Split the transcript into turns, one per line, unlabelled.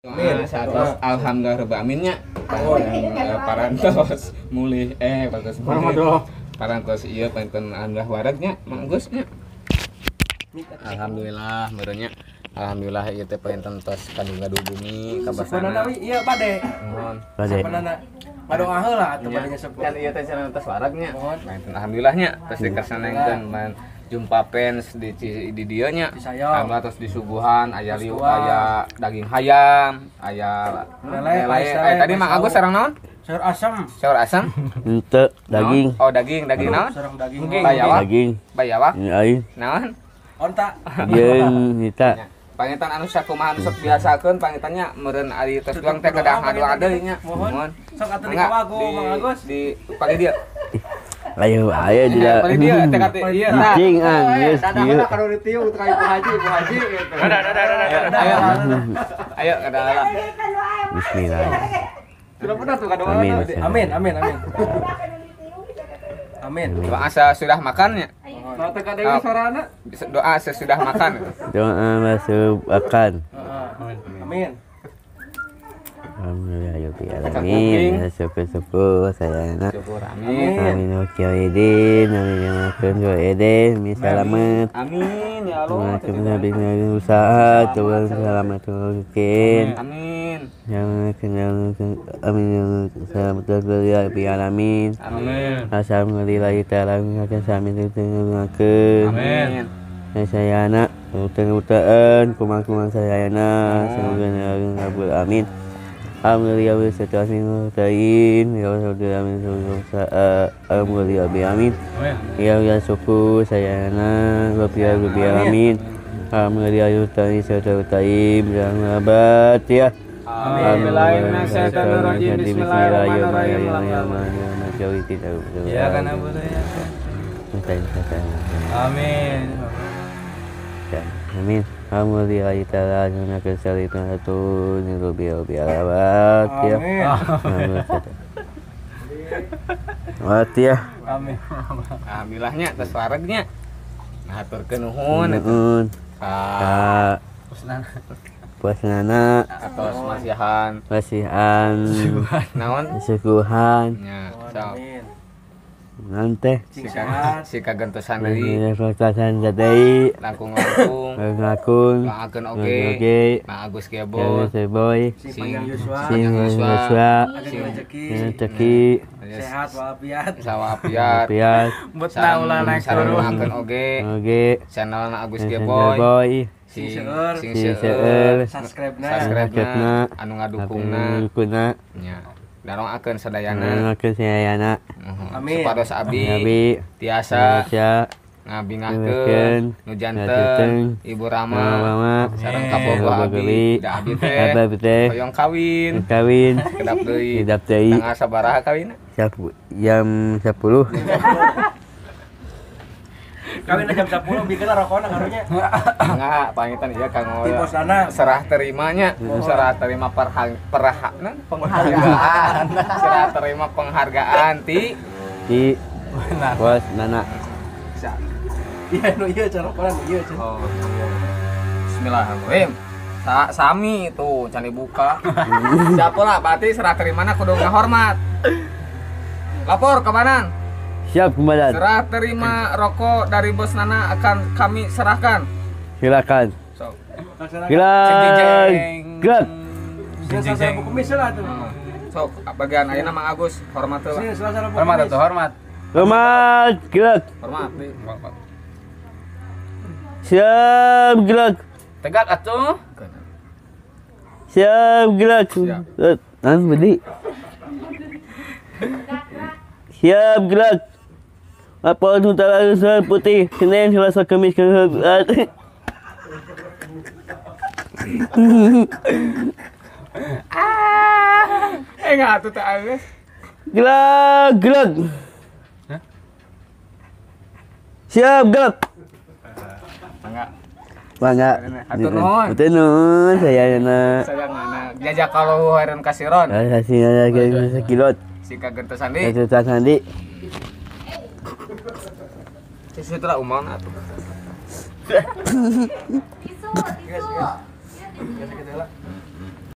Amin. Alhamdulillah rabbil alamin nya. Parantos mulih parantos mulih. Parantos ieu panten alhamdulillah wareg nya Mang Agus nya. Alhamdulillah meureun nya. Alhamdulillah ieu teh panten tos kadung-gaduh bumi kabasana.
Ieu bade.
Nuhun.
Bade.
Ngadoa heula atuh badenya sepuh.
Kan ieu teh cenah tos wareg nya. Panten alhamdulillah nya tos dikersanengkeun man jumpa fans di dieu nya. Alhamdulillah tos disuguhan aya liu aya daging hayam, aya lele. Tadi Mang Agus sareng naon?
Sayur asam.
Sayur asam?
Henteu, daging.
Oh, daging, daging naon?
Sareng daging.
Bayawak.
Daging.
Bayawak.
Aing.
Naon?
Onta.
Jeung eta.
Pangitan anu sakumaha anu sok biasakeun pangitannya meureun ari tos duang teh kedah ngadoa deui nya. Mohon.
Sok atuh dikawago Mang Agus.
Di pagi dia.
Ayo ayo tidak.
Pagi dia teh kate ieu tah.
Cing ah geus kieu.
Kalau ditiung ka Ibu Haji, Ibu Haji gitu.
Ada. Ayo. Ayo kada lah.
Bismillah.
Sudah pernah tuh kadoa.
Amin amin amin. Amin.
Doa sesudah makannya. Doa sesudah makan.
Doa masuk makan.
Amin.
Alhamdulillah ya rabbil alamin. Syukur-syukur saya nak.
Syukur amin.
Amin wakilidin, amin yang makan doedin, min selamat.
Amin ya Allah.
Amin usaha, Tuhan selamat mungkin.
Amin.
Yang kenal amin selamat ya rabbil alamin.
Amin.
Alhamdulillah ta'ala akan sami tengah-tengah.
Amin.
Saya anak utang-utangan kumang-kumang saya anak semoga rabbil amin. Alhamdulillah wa salatu ya alhamdulillah bi amin. Ya ya syukur saya anak rabbil alamin. Alhamdulillah wa salatu taim ya.
Amin. Bismillahirrahmanirrahim.
Ya kan boleh ya. Amin.
Amin. Alhamdulillah ta'ala akan salitan satu nirubi alawat ya. Amin. Mati ya.
Amin.
Alhamdulillahnya tos waregnya. Nah haturkeun nuhun.
Nuhun. Ka Puasnana
atos masihan.
Masihan.
Naon?
Suguhan.
Nya, sok.
Naon teh?
Si kagentosan deui.
Kagentosan deui.
Langkung-langkung.
Langkung.
Doakeun oge. Mang Agus Geboy.
Geboy.
Sing panjang yuswa.
Sing yuswa.
Sing rezeki.
Rezeki.
Sehat walafiat.
Sawalafiat.
Betah ulah naik turun.
Doakeun oge.
Oge.
Channelna Agus Geboy.
Sing seueur.
Sing seueur.
Subscribe-na.
Anu ngadukungna.
Ngadukungna.
Nya. Darongakeun sadayana.
Darongakeun sadayana.
Amin.
Supados abdi tiasa ngabingahkeun nu janten Ibu Rama sareng kabogoh abdi da abdi teh hoyong kawin.
Kawin.
Kedap deui.
Kedap deui.
Tanggal sabaraha kawinna?
Jam 10.
Kawin jam 10 bikin rokona karunya.
Enggak, pangitan ieu kanggo serah terimanya, serah terima penghargaan. Serah terima penghargaan ti
Bos Nana.
Iya nu ieu cara rokona nu ieu.
Oh. Bismillahirrahmanirrahim. Sami tuh can dibuka. Siapa lah berarti serah terimana kudu ngahormat. Lapor ke mana?
Siap, komandan.
Serah terima rokok dari Bos Nana akan kami serahkan.
Silakan.
So.
Silakan. Gerak.
Sok, bagian ayeuna Mang Agus, hormat heula.
Hormat atuh, hormat.
Hormat, gerak.
Hormat.
Siap, gerak.
Tegak atuh.
Siap, gerak. Nan bedi. Siap, gerak. Apa utara putih, Senin, Selasa, Kamis, Jumat.
Enggak atuh teh geus.
Gerak, gerak. Siap, gerak.
Mangga.
Mangga.
Hatur nuhun.
Hatur nuhun saya na.
Saya ngana. Jazakallahu khairan kasiron.
Kasiron kilot.
Si kagentosan deui.
Kagentosan deui.
Situ lah umang atuh.
Tisu, tisu.